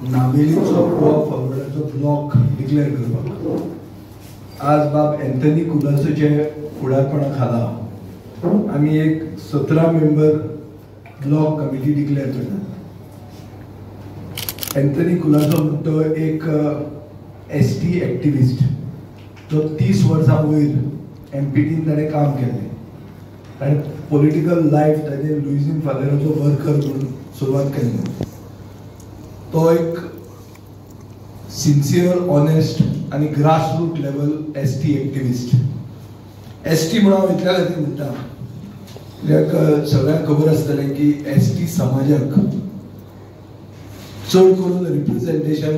नावेलीचो Goa फॉरवर्डाचो block declare करपाक आज बाब एंथनी कुलासोचे फुडारपणा खाला आमी एक 17 मेंबर ब्लॉक कमिटी डिक्लेअर करतात. एंथनी कुलासो म्हणटा एक एस टी एक्टिविस्ट जो 30 वर्सां वयर एमपीटीन ताणें काम केल्लें. ताणें पॉलिटिकल लायफ ताजें लुईझीन फालेराचो वर्कर म्हणून सुरवात केल्ली. तो एक सिन्सियर, ऑनेस्ट आनी grassroot level ST activist. ST म्हणून हांव इतल्या खातीर म्हणटा कित्याक सगळ्यांक खबर आसतलें की एस टी समाजाक चड करून रिप्रेझेंटेशन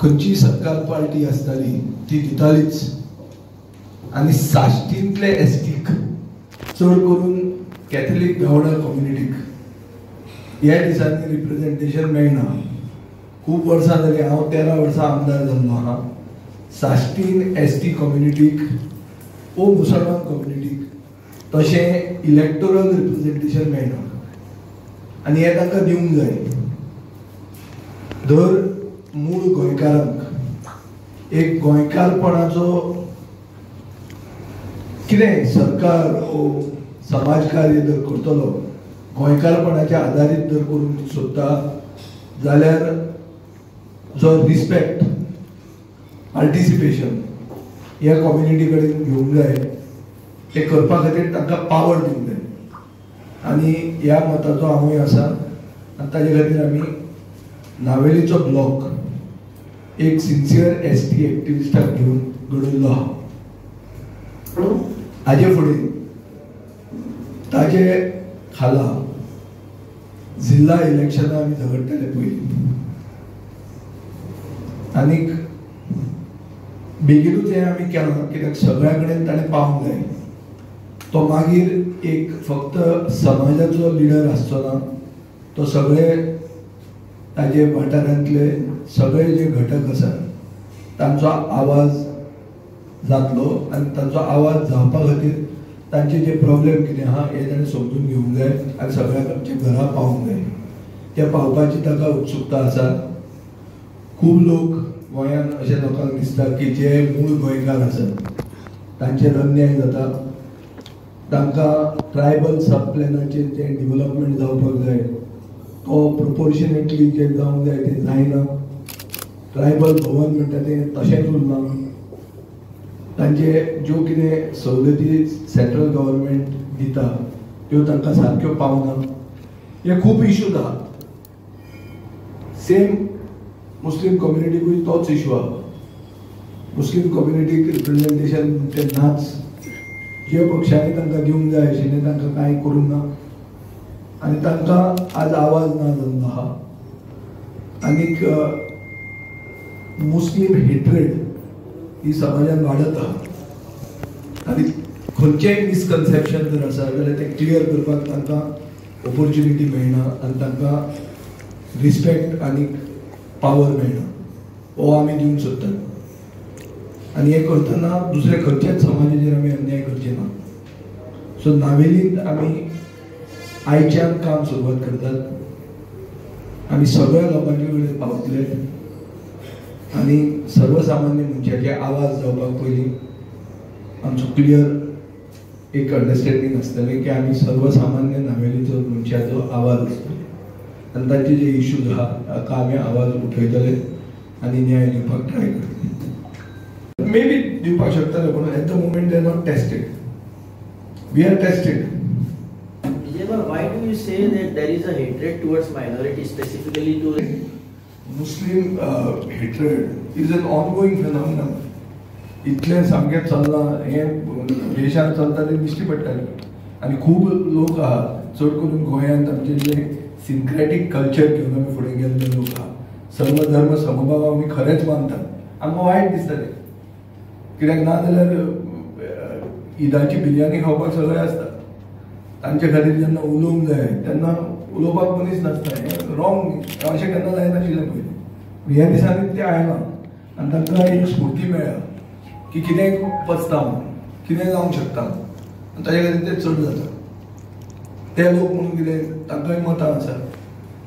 खंयची सरकार पार्टी आसताली ती दितालीच आनी साश्टींतले एस टीक चड करून कॅथलीक गावडा कम्युनिटीक ह्या दिसांनी रिप्रेझेंटेशन मेळना. खूब वर्सां जालीं, हांव 13 वर्सां आमदार जाल्लो आहा. साश्टीन एस टी कम्युनिटीक ओ मुसलमान कम्युनिटीक तशें इलेक्टोरल रिप्रेझेंटेशन मेळना आनी हें तांकां दिवंक जाय. दर मूळ गोंयकारांक एक गोंयकारपणाचो कितें सरकार ओ समाजकार्य जर करतलो गोंयकारपणाच्या आदारीत जर करूंक सोदता जाल्यार जो रिस्पेक्ट, पार्टिसिपेशन ह्या कम्युनिटी कडेन घेवंक जाय, तें करपा खातीर तांकां पावर दिवंक जाय आनी ह्या मताचो हांवूय आसा. आनी ताजे खातीर आमी नावेलीचो ब्लॉक एक सिन्सियर एस टी एक्टिविस्टाक घेवन घडयल्लो आहा. हाजे फुडें ताजे खाला जिल्हा इलेक्शनां आमी झगडटले पयलीं आनीक बेगीनूच हें आमी केलां कित्याक सगळ्या कडेन ताणें पावंक जाय. तो मागीर एक फक्त समाजाचो लिडर आसचो ना, तो सगळे ताजे वाठारांतले सगळे जे घटक आसात तांचो आवाज जातलो आनी तांचो आवाज जावपा खातीर तांचे जे प्रॉब्लेम कितें आहा हे ताणें समजून घेवंक जाय आनी सगळ्यांच्या घरा पावूंक जाय. त्या पावपाची ताका उत्सुकता आसा. खूब लोक गोंयांत अशें लोकांक दिसता की जे मूळ गोंयकार आसात तांचेर अन्याय जाता, तांकां ट्रायबल सब प्लॅनाचेर जें डिवलपमेंट जावपाक जाय तो प्रोपोर्शनेटली जें जावंक जाय तें जायना. ट्रायबल भवन म्हणटा तें तशेंच उरलां. तांचे ज्यो कितें सवलती सेंट्रल गव्हर्मेंट दिता त्यो तांकां सारक्यो पावना. हे खूब इश्यूज आहात. सेम मुस्लीम कम्युनिटीकूय तोच इशू आहा. मुस्लीम कम्युनिटीक रिप्रेझेंटेशन तें नाच, जे पक्षांनी तांकां दिवंक जाय आशिल्लें तांकां कांय करूंक ना आनी तांकां आज आवाज ना जाल्लो आहा. आनीक मुस्लीम हेट्रेड ही समाजान वाडत आहा आनी खंयचेंय मिसकन्सेप्शन जर आसा जाल्यार तें क्लियर करपाक तांकां ऑपोर्च्युनिटी मेळना आनी तांकां रिस्पेक्ट आनी पावर मेळना. हो आमी दिवंक सोदतात आनी हें करतना दुसऱ्या खंयच्याच समाजाचेर आमी अन्याय करचे ना. सो नावेलींत आमी आयच्यान काम सुरवात करतात. आमी सगळ्या लोकांचे कडेन पावतले आनी सर्वसामान्य मनशाचे आवाज जावपाक पयलीं आमचो क्लियर एक अंडरस्टँडींग आसतलें की आमी सर्वसामान्य नावेलीचो मनशाचो आवाज आसतलो आनी तांचे जे इश्यूज आहा ताका आमी आवाज उठयतले आनी न्याय दिवपाक ट्राय करतले. मे बी दिवपाक शकतले पूण at the moment they are not tested. We are tested. Why do you say that there is a hatred towards minority, specifically to Muslim? Hatred is an ongoing phenomenon. इतलें सामकें चल्लां हें देशांत चलता तें दिश्टी पडटालें आनी खूब लोक आहात चड करून गोंयांत आमचे जे सिंक्रेटीक कल्चर घेवन आमी फुडें गेल्ले लोक आहा. सर्व धर्म समभाव आमी खरेंच मानतात. आमकां वायट दिसता तें कित्याक ना जाल्यार ईदाची बिरयानी खावपाक सगळे आसता. तांचे खातीर जेन्ना उलोवंक जाय तेन्ना उलोवपाक मनीस नासता. हें रॉंग, अशें केन्ना जायनाशिल्लें पयलीं. ह्या दिसांनी तें आयलां आनी तांकां एक स्फूर्ती मेळ्ळ्या की कितेंय पचता म्हणून, कितेंय जावंक शकता आनी ताजे खातीर तें चड जाता. ते लोक म्हणून कितें तांकांय मतां आसा,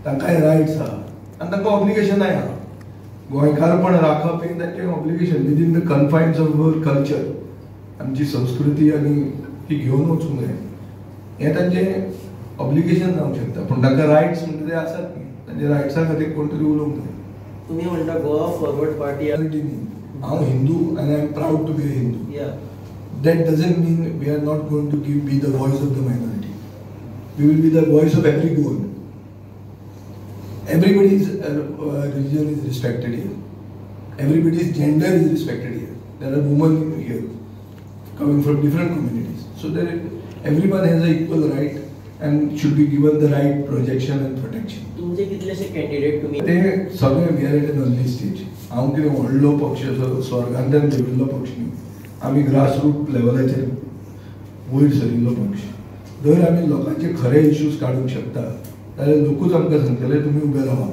तांकांय रायट्स आहा आनी आनी तांकां ऑब्लिगेशनाय आहा. गोंयकारपण राखप हें तांचें obligation within the confines of our culture. आमची संस्कृती आनी ती घेवन वचूंक जाय, हें तांचें ऑब्लिगेशन जावंक शकता. पूण तांकां रायट्स म्हणटा ते आसात न्ही, तांच्या रायट्सा खातीर कोण तरी उलोवंक जाय. तुमी म्हणटा गोवा फॉरवर्ड पार्टी. हांव हिंदू आनी I am proud to be a Hindu. That doesn't mean we are not going to be the voice of the minority. We will be the voice of every Goan. Everybody's religion is respected here. Everybody's gender is respected here. There are women here coming from different communities. So there, everyone has an equal right and should be given the right projection and protection. तुमचे कितलेशे candidate तुमी ते सगळे we are at an early stage. हांव कितें व्हडलो पक्ष असो स्वर्गांतल्यान देंविल्लो पक्ष न्ही. आमी ग्रासरूट लेवलाचेर वयर सरिल्लो पक्ष. जर आमी लोकांचे खरे इश्यूज काडूंक शकता जाल्यार लोकूच आमकां सांगतले तुमी उबे रावा.